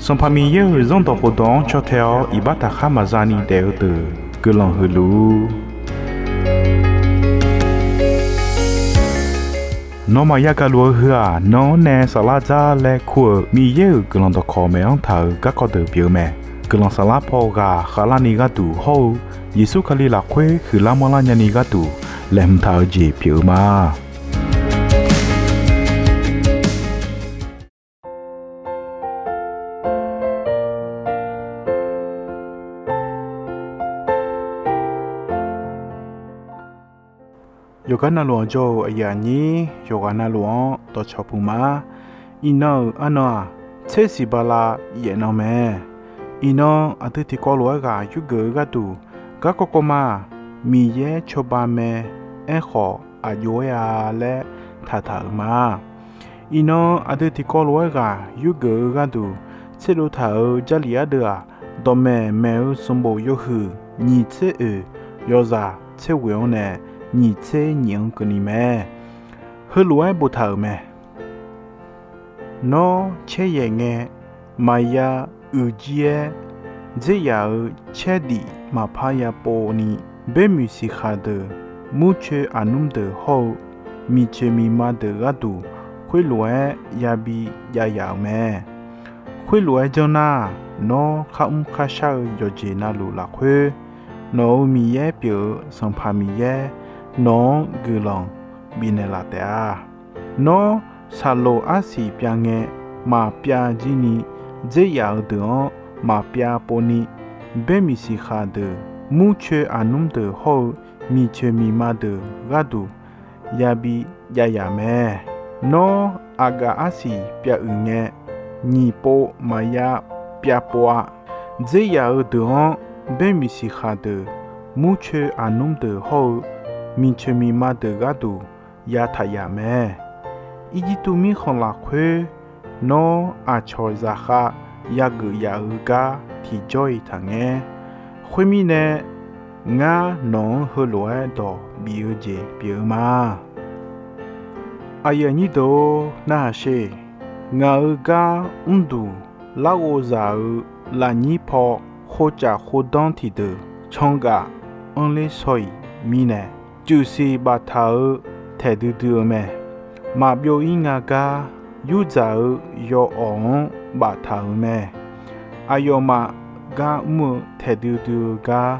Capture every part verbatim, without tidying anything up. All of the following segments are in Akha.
Sanqpaq Miqyaer-euq Zanrdawq khofdawq-anr caw tae-awr iqbax taqkhar maqza ni daef-eu deuq guiqlanq huiq luf-ur. Nawmaf yagaq luf-eu heu-aq, nan-anr nae saflar dzar laer kur-euq Miqyaer-euq guiqlanq dawqkawq maeq-anr taq-euq garkawv deuq pyeuf-eu mae. Guiqlanq saflar paw ghaq khavlarni gharduq hawr-eu Yeqsur Kali lafkhoer huiqlar manrlar nyani gharduq laeqhmq taq-eu jeq pyeuf-eu ma. Yawqgar navluf-anr jawr-eu aqyuif aqnyir yawqghaq navluf-anr dawqcawq puq ma. Iqnan-euq arnan-aq, tser siq bala yaef nan mae. Iqnan aqdui tiqkawv lof-aer ghaq yurgeuf-eu gharduq, garkawv kawv ma-aq, Miqyaer cawba mae, aerkhawf aqjox-aer-a laer taqtaq-euq ma. Iqnan aqdui tiqkawv lof-aer ghaq yurgeuf-eu gharduq, tserdov taq-euq Jarlif ardeuv-aq, dawqmaeq maeq-eu sanqbof yawhuiq nyiq tser oeq, yawzaq tser ghoeq-anr nae nyiq tser nyif-anr keuvni mae. Heulof-aer boftaq-euq mae. Nawr caer yaeq ngae, maqya uiqjir-aer dzerzaq-eu caerdif maqpar yapov ni, boermiq siqkhaq deuq, murcoe aqnmr deuq hawr-eu miqcoeq miqma deuq gharduq, khoerlof-aer yabi jav yaf-euq mae. Khoerlof-aer janr nar, nawr kharmr kharshar-eu yawqjeq navluf lafkhoer, nawq-euq Miqyaer pyeuf-eu Sanqpaq Miqyaer nawq-anr guiqlanq bifnaeq laf taef-a. Nawr saqloq arsiq pyav ngae, maqpyav jir ni, dzerzaq-eu deuq-anr maqpyav pov ni, boermiq siqkhaq deuq, murcoe aqnmr deuq hawr-eu miqcoeq miqma deuq gharduq yabi jav yaf mae. Nawr aqgaf arsiq pyav uiq ngae, nyiq pov maqya pyav pov-a. Dzerzaq-eu deuq-anr boermiq siqkhaq deuq, murcoe aqnmr deuq hawr-eu miqcoeq miqma deuq gharduq yataq yaf mae. Irjirtuv mirkhanq lafkhoer nawr aqcawq zaqkhav yageuf yaf-eu gar tiqjawr-iq taqngaer. Khoermirnae, ngar nawq-anr heulof-aer dawq bif-eu jeq pyeuf-eu ma. Aqyuif aqnyir deuq-or, narhaq sher. Ngaq-euq gar mrduq larghov zaq-euq lafnyir paw, khovcaf khovdanr tiqdeuq canghaf anrler shaw-iq mirnae, cuifsiq baftaq-eu taeq duidui-eu mae. Maqbyov-ir nga gar, yurdzaq-eu yawawq-anr baftaq-euq mae. Aqyawfmaf gar mr-eu taeq duidui-eu gar,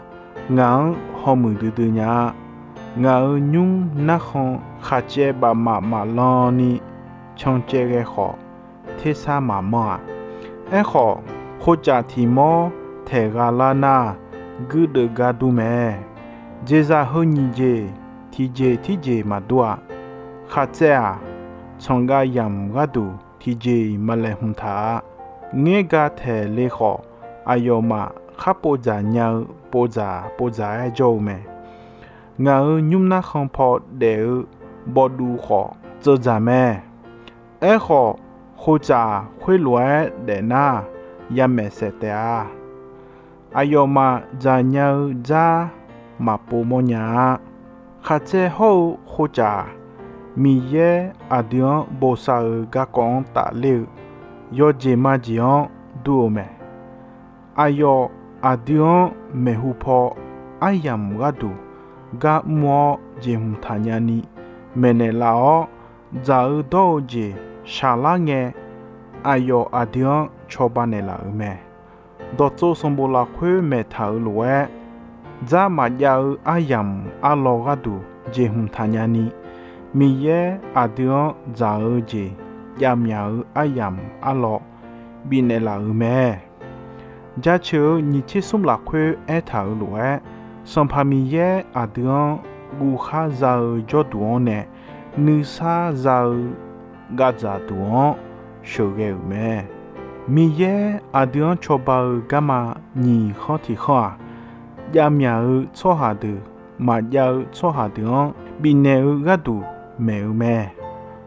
ngaq-anr hawmuiq duidui nya-a. Ngaq-euq nymr narkhan khaqcaev bafmaf maqlan ni cancaev ghae khawf, tersar maqmanr-aq. Aerkhawf, khovcaf tiq mawr taeq gha lar nar, guirdeuv gar dur mae. Jeqzaq heu nyiq jeq, tiqjeq tirjeq maqdur-a. Khaqcaev-aq, tsanqgav yamq gharduq tiqjeq-iq maqlaeqhmq taq-a. Ngaerga taeq le khawf, aqyawfmaf khar povdzaq nya-eu povdzaq povdzaq-aer jawr-eu mae. Ngaq-euq nymr narkhan paw daef-eu bawduv khawf tseuv dzaq mae. Aerkhawf, khovcaf khoerlof-aer daef nar, yamaeq saef taef-a. Aqyawfmaf dzaqnya-eu dzar maqpov mawrnya-a. Khaqcaev hawr-eu khovcaf, Miqyaer aqdui-anr bosav-eu garkawv-anr tafler-eu yawjeq majeq-anr dur-eu mae. Aqyawf aqdui-anr maeqhu paw aryamq gharduq gar mr-awr jeqhmq taqnya ni maeqnaeq laf-awr, dzaq-eu dawr-eu jeq shaqlar ngae, aqyawf aqdui-anr cawba naeqlaf-euq mae. Dawqtsov sanqbof lafkhoer maeqtaq-euq lof-aer, dzar maqjav-eu aryamq arlawr gharduq jeqhmq taqnya ni, Miqyaer aqdui-anr dzaq-eu jeq javmyaq-eu aryamq arlawr bifnaeq laf-euq mae. Jaceuq-eu nyiq tser smr lafkhoer aertaq-euq lof-aer, Sanqpaq Miqyaer aqdui-anr guvkhar za-eu jawrduq-anr nae nuisar za-eu gavdzaq duq-anr sheuqghae-euq mae. Miqyaer aqdui-anr cawba-eu garma nyiq khanr tiq khanr-aq, javmyaq-eu tsawrhaq deuq maqjav-eu tsawrhaq deuq-anr bifnaeq-eu gharduq maeq-eu mae.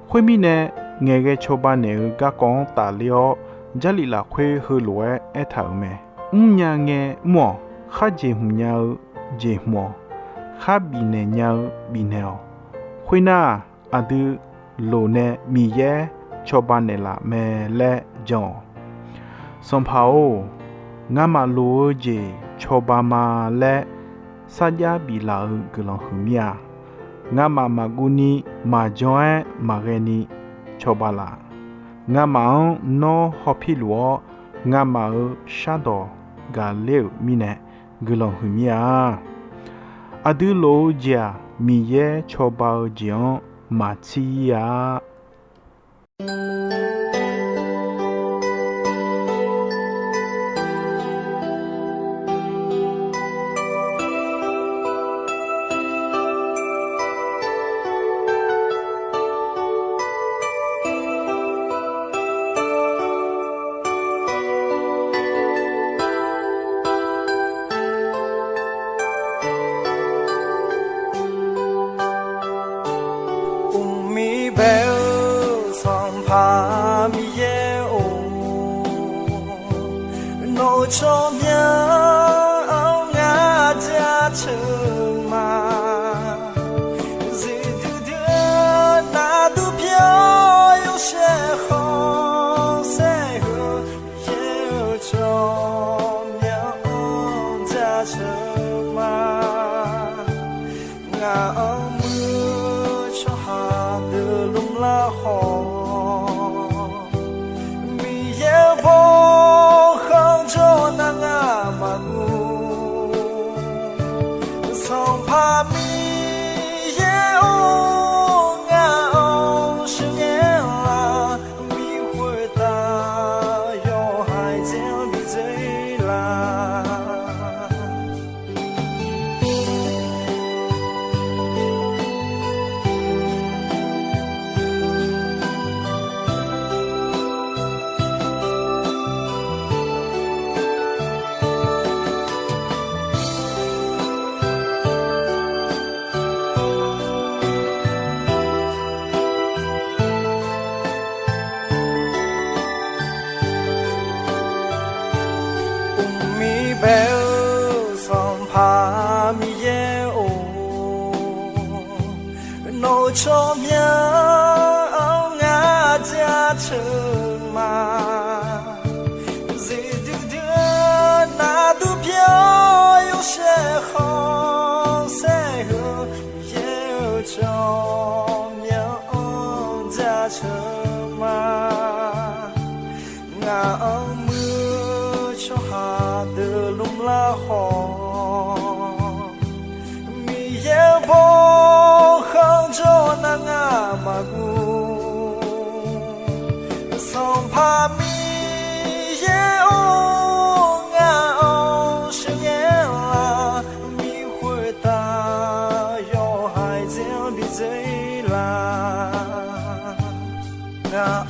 Khoermirnae, ngaeqghae cawba naeq-eu garkawv-anr tafler-awr, Jarlif lafkhoer heulof-aer aertaq-euq mae. Mrnya ngae mr-awq. Khar jeqhmq nya-eu jeqhmq-awq. Khar bifnaeq nya-eu bifnaeq-awq. Khoernar, aqdui loqnae Miqyaer cawba naeqlaf mae laer jan-awq. Sanqpaq-or, ngamaf loq-eu jeq cawba ma laer sarjax biflaf-eu guiqlanq huiqmir-a. Ngamaf maqguv ni maqjan-aer maqghae ni cawba laf. Ngamaf-anr nawr hawpir luf-awr, ngamaf-euq shardawq gaqler-euq mirnae guiqlanq huiqmir-a. Aqdui lof-eu jeq-aq, Miqyaer cawba-eu jeq-anr maqtsir ir-a. Uqmir bae-eu Sanqpaq Miqyaer-or, nawq-eu tsawrmyanr-anr ngar jaceuq ma. Zifdui dui-eu nardur pyeuf-awr yawshaef khanqsaer-eu, Miqyaer-euq tsawrmyanr-anr jaceuq ma. Ngaq-anr muiq-eu tsawrhaq deuq lmlar khawf, Miqyaer-euq bawkhanq jawr nar ngar maqguv. Sanqpaq Miqyaer-or, ngaq-anr sheuqghae la, Miqyaer khoertav yawhaiq dzae-anr bidzae la. Uqmir bae-eu Sanqpaq Miqyaer-or, nawq-eu tsawrmyanr-anr ngar jaceuq ma. Zifdui dui-eu nardur pyeuf-awr yawshaef khanqsaer-eu, Miqyaer-euq tsawrmyanr-anr jaceuq ma. Ngaq-anr muiq-eu tsawrhaq deuq lmlar khawf, Miqyaer-euq bawkhanq jawr nar ngar maqguv. Sanqpaq Miqyaer-or, ngaq-anr sheuqghae la, Miqyaer khoertav yawhaiq dzae-anr bidzae la. Ngaq